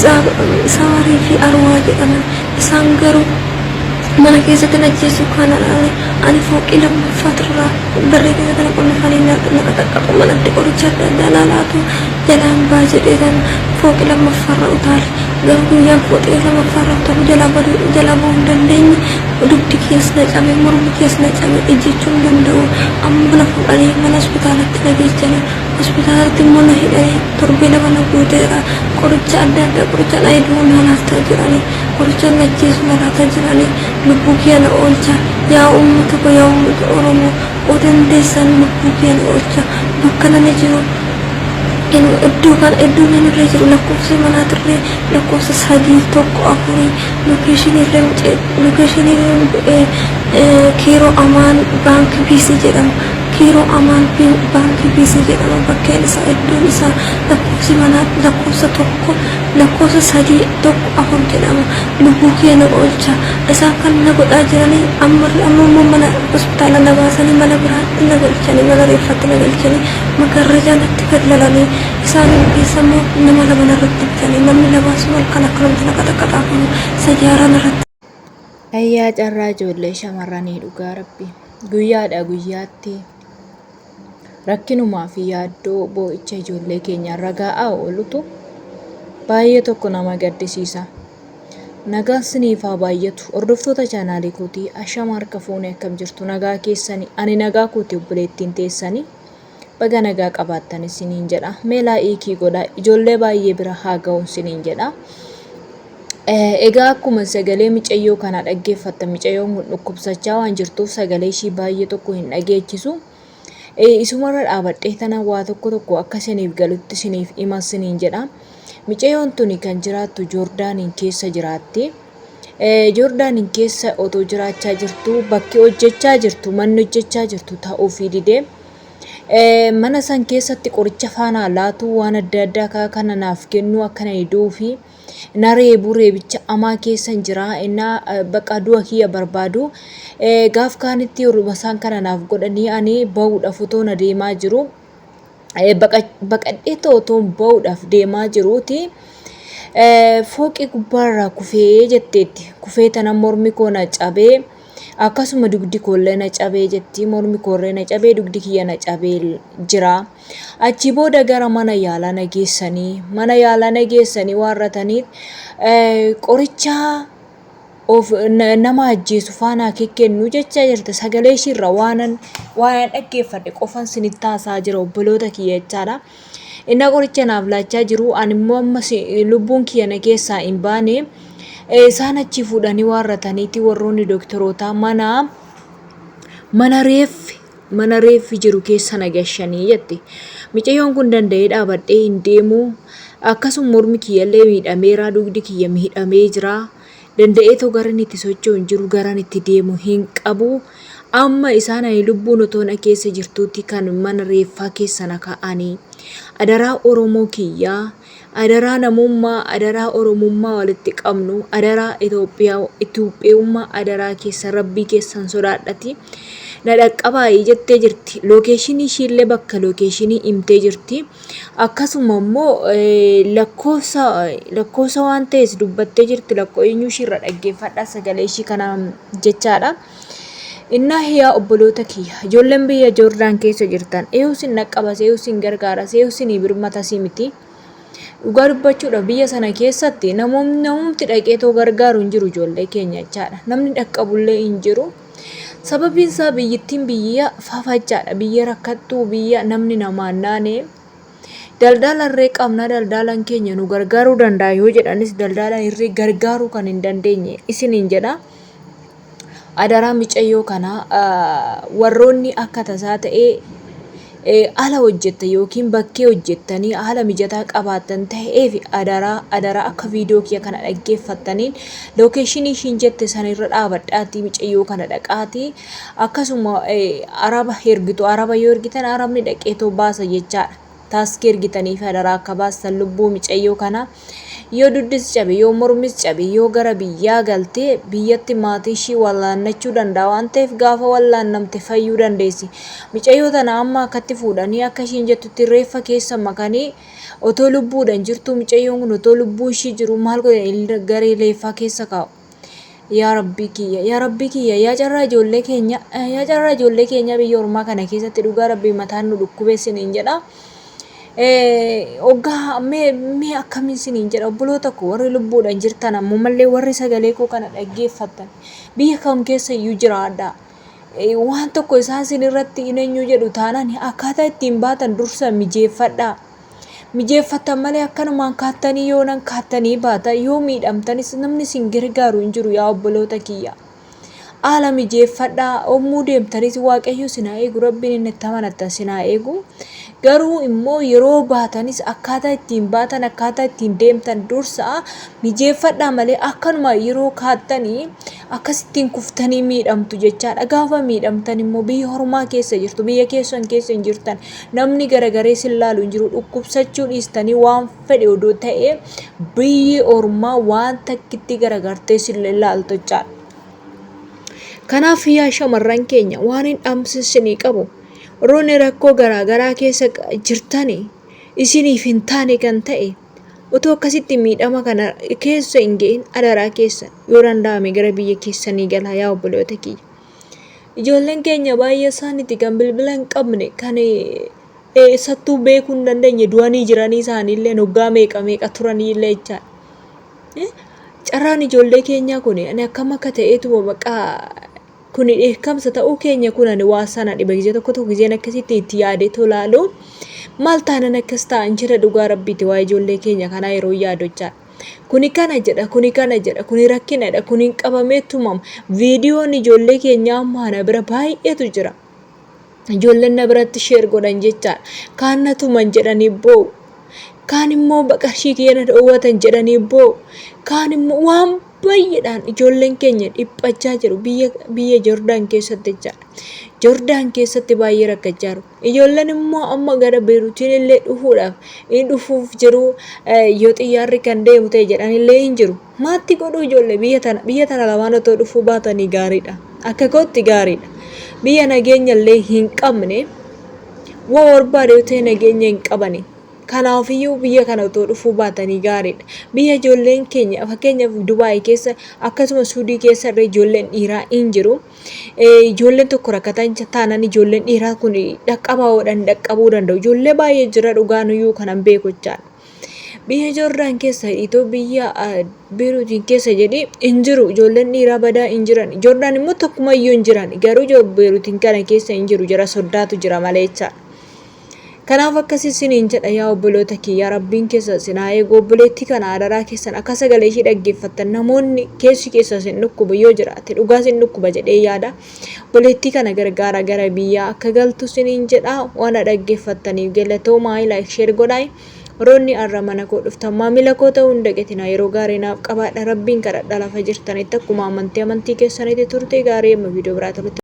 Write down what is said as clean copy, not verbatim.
Samarii fi Arwaa jedhaman. Isaan garuu mana keessatti na ajjeesuu kana ani fooqii lammaffaatirraa barree keessatti na qullifanii na qaxaqqaxu manatti qoricha adda addaa na laatu jalaan baa jedheetan fooqii lammaffaarra utaale. Garuu guyyaan fooqii lammaffaarra utaalu jalaa baduu jalaa bahuu hin dandeenye. Dugdi kiyas na cabe, mormi kiyas na cabe, ejjechuu hin danda'u. Amma na fuudhanii mana hospitaalatti na geessanii hospitaalatti immoo na hidhanii torbee 2 na guuteera. Qoricha adda addaa qoricha na hidhuu na laataa jiranii qoricha na ajjeesu na laataa jiranii lubbuu kiyya na oolcha. Yaa uummata koo, yaa uummata Oromoo, oo dandeessan lubbuu kiyya na oolcha. Bakka nani jiru iddoo kana iddoo nani irra jiru lakkoofsa manaatirree lakkoofsa 3 1 4 lokeeshinii irra lokeeshinii Kiiroo Amaan Baank BC jedhama. Kiiroo Amaan Baankii BC jedhama. Bakkeen isaa iddoon isaa lakkoofsi manaa lakkoofsa 1 lakkoofsa 3 1 4 jedhama. Lubbuu kiyya na oolcha. Isaan kan na godhaa jiranii amma amma immoo mana hospitaala na baasanii mana biraatti na galchanii mana reeffaatti na galchanii magarrajaa natti gad lalanii isaan keessa immoo nama lama narratti bitanii namni lamaan sun halkan akkanumatti na qaxaqaxaa bulu sajaaraa narratti Ayyaa carraa ijoollee shamarranii dhugaa rabbi guyyaadha guyyaatti rakkinumaa fi yaaddoo boo'icha ijoollee keenya irra ga'aa oolutu baay'ee tokko nama gaddisiisa. Nagaan siniif haa baay'atu hordoftoota chaanaalii kootii ashama harka fuune akkam jirtu nagaa keessanii ani nagaa kooti obboleettiin teessanii baga nagaa qabaattan isiniin jedha mee laa'iikii godha ijoollee baay'ee bira haa ga'u isiniin jedha. Egaa akkuma sagalee micayyoo kanaa dhaggeeffattan micayyoon kun dhukkubsachaa waan jirtuuf sagalee ishii baay'ee tokko hin dhageechisu. Isumarra dhaabadhee tana waa tokko tokko akka isiniif galutti isiniif hima isiniin jedha. Micayyoon tuni kan jiraattu Joordaaniin keessa jiraatti. Joordaaniin keessa otoo jiraachaa jirtu bakki hojjechaa jirtu manni hojjechaa jirtu ta'uufii didee. Mana san keessatti qoricha faanaa laatu waan adda addaa kana naaf kennuu akka na du'uufi. Na reebu reebicha amaa keessan jira innaa bakka du'a kiyya barbaadu gaaf kaanitti yeruma isaan kana naaf godhanii ani ba'uudhaaf otoo na deemaa jiru baqadhee otoo ba'uudhaaf deemaa jiruuti fooqii gubbaarraa kufee jetteetti kufee tana mormi koo na cabee akkasuma dugdi koollee na cabee jetti mormi koollee na cabee dugdi kiyya na cabee jira. Achii booda gara mana yaalaa na geessanii, mana yaalaa na geessanii waan rataniif qoricha of nama ajjeesu faanaa kekkennu jechaa jirti. Sagalee ishiirra waanan waanan dhaggeeffadhe qofan sinitti haasaa jira obboloota kiyya jechaadha. Inni qoricha naaf laachaa jiru ani immoo amma lubbuun kiyya na keessaa hin baane. Isaan achii fuudhanii waan rataniiti warroonni dooktorootaa mana mana reeffi mana reeffi jiru keessa na gashanii jette. Micayyoon kun danda'ee dhaabadhee hin deemu. Akkasuma mormi kiyyallee miidhameera, dugdi kiyya miidhamee jira. Danda'eetoo gara inni itti socho'u hin jiru, gara inni itti deemu hin qabu. Amma isaan ani lubbuun otoo na keessa jirtuutti kan mana reeffaa keessa na kaa'anii. Adaraa Oromoo kiyyaa, adaraa namummaa, adaraa Oromummaa walitti qabnu, adaraa Itoophiyaa, Itoophiyummaa adaraa keessa rabbii keessan sodaadhati. Na dhaqqabaayi jettee jirti. Lookeeshinii ishiillee bakka lookeeshinii himtee jirti. Akkasuma immoo lakkoofsa lakkoofsa waan ta'es dubbattee jirti. Lakkoo eenyu ishiirra dhaggeeffadhaa sagalee ishii kana jechaadha. Innaa yaa obboloota kiyya ijoolleen biyya Joordaan keessa jirtan eeyu sin dhaqqabas eeyu sin gargaaras eeyu sinii birmatasii miti. Dhugaa dubbachuudhaaf biyya sana keessatti namoonni namumti dhaqeetoo gargaaru hin jiru ijoollee keenya jechaadha. Namni dhaqqabullee hin jiru. Sababiin isaa biyyittiin biyya fafachaadha. Biyya rakkattuu, biyya namni namaan naane. Daldala irree qabna, daldaalaan keenya nu gargaaruu danda'a yoo jedhanis daldaalaan irree gargaaruu kan hin dandeenye isiniin jedha. Adaraa micayyoo kana warroonni akka tasaa ta'ee ala hojjetta yookiin bakkee hojjettanii haala mijataa qabaattan ta'eef adaraa adaraa akka viidiyoo kiyya kana dhaggeeffattaniin lookeeshinii ishiin jette sanirra dhaabadhaatii micayyoo kana dhaqaatii akkasuma araba ergitu araba yoo ergitan arabni dhaqeetoo baasa jechaadha. Taaskii ergitaniif adaraa akka baastan lubbuu micayyoo kana. Yoo duddis cabe, yoo mormis cabe, yoo gara biyyaa galte biyyatti maatii ishii wallaannachuu danda'a waan ta'eef gaafa wallaannamte fayyuu dandeessi. Micayyoo tana amma akkatti fuudhanii akka ishiin jettutti reeffa keessa makanii otoo lubbuudhaan jirtuu micayyoon kun otoo lubbuun ishii jiru maal godhan garee leeffaa keessa kaa'u. Yaa Rabbii kiyya, yaa Rabbii kiyya, yaa carraa ijoollee keenya, yaa carraa ijoollee keenya biyya ormaa kana keessatti dhugaa Rabbii mataan nu dhukkubee siniin jedha. Hoggaa mee mee akkamiin siniin jedha obboloota koo warri lubbuudhaan jirtan ammumallee warri sagalee koo kana dhaggeeffattan biyya kam keessa iyyuu jiraadha. Waan tokko isaan sin irratti hin eenyu jedhu taanaan akkaataa ittiin baatan dursa mijeeffadhaa. Mijeeffattan malee akkanumaan kaattanii yoo nan kaattanii baatan yoo miidhamtanis namni isin gargaaru hin jiru yaa obboloota kiyya. Haala mijeeffadhaa hommuu deemtanis Waaqayyo isin haa eegu Rabbiin inni itti amanattan isin haa eegu. Garuu immoo yeroo baatanis akkaataa ittiin baatan akkaataa ittiin deemtan dursa mijeeffadhaa malee akkanuma yeroo kaattanii akkasittiin kuftanii miidhamtu jechaadha. Gaafa miidhamtan immoo biyya hormaa keessa jirtu biyya keessan keessa hin jirtan namni garagaree sin laalu hin jiru dhukkubsachuu dhiistanii waan fedhe odoo ta'e biyyi ormaa waan takkitti garagartee sin ilaaltu jechaadha. Kanaaf yaa shamarran keenya waan hin dhaamsisinii qabu warroonni rakkoo garaa garaa keessa jirtani isiniif hin taane kan ta'e otoo akkasitti miidhama kana keessa hin ga'in adaraa keessan yoo danda'ame gara biyya keessanii galaa yaa obboloota kiyya. Ijoolleen keenya baay'ee isaaniiti kan bilbila hin qabne kan eessattuu beekuu hin dandeenye du'anii jiranii isaaniillee waggaa meeqa meeqa turanii illee jechaadha. Carraan ijoollee keenyaa kun ani akkam akka ta'eetuma maqaa kuni dheekkamsa ta'uu keenya kun ani waa sana dhiba gizee tokko tokko gizeen akkasitti itti yaadee tolaalu maal taanan akkas ta'an jedha dhugaa rabbiiti waa ijoollee keenya kanaa yeroo yaadu jechaadha. Kuni kana jedha kuni kana jedha kuni rakkinadha kuni hin qabamee tumama viidiyoon ijoollee keenyaa amma ana bira baay'eetu jira. Ijoolleen na biratti sheer godhan jechaadha. Kaan na tuman jedhanii boo'u. Kaan immoo qarshii kiyya na dhoowwatan jedhanii boo'u. Kaan immoo waan baay'eedhaan ijoolleen keenya dhiphachaa jiru biyya biyya Jordaan keessatti jechaadha. Jordaan keessatti baay'ee rakkachaa jiru. Ijoolleen immoo amma gara Beeruutiin illee dhufuudhaaf hin dhufuuf jiru yoo xiyyaarri kan deemu ta'e jedhan illee hin jiru. Maatti godhuu ijoollee biyya tana biyya tana lamaan otoo dhufuu baatanii gaariidha. Akka kootti gaariidha. Biyya nageenya illee hin qabne waa barbaade yoo ta'e nageenya hin qabani. Kanaafiyyuu biyya kana otoo dhufuu baatanii gaariidha. Biyya ijoolleen keenya fakkeenyaaf Dubaay keessa akkasuma Suudii keessa illee ijoolleen dhiiraa hin jiru. Ijoolleen tokko rakkatan taanaan ijoolleen dhiiraa kun dhaqqabaa godhan dhaqqabuu danda'u. Ijoollee baay'ee jira dhugaa nuyyuu kanan beeku jechaadha. Biyya Joordaan keessa itoo biyya Beeruutiin keessa jedhi hin jiru ijoolleen dhiiraa badaa hin jiran. Joordaan immoo tokkumayyuu hin jiran garuu Beeruutiin kana keessa hin jiru jara soddaatu jira malee jechaadha. Kanaaf akkas isiniin jedha yaa obboloota kiyya Rabbiin keessa isin haa eegu obboleettii kana adaraa keessan akka sagalee ishii dhaggeeffattan namoonni keessi keessa isin dhukkubu yoo jiraate dhugaa isin dhukkuba jedhee yaada. Obboleettii kana gargaara gara biyyaa akka galtu isiniin jedha waan dhaggeeffattaniif galatoomaa like share godhaa. Warroonni har'a mana koo dhuftan maamila koo ta'uu hin dagatinaa yeroo gaarii naaf qabaadha Rabbiin kadhadha lafa jirtanitti akkuma amantii amantii keessanitti turte gaarii amma viidiyoo biraa tolutti.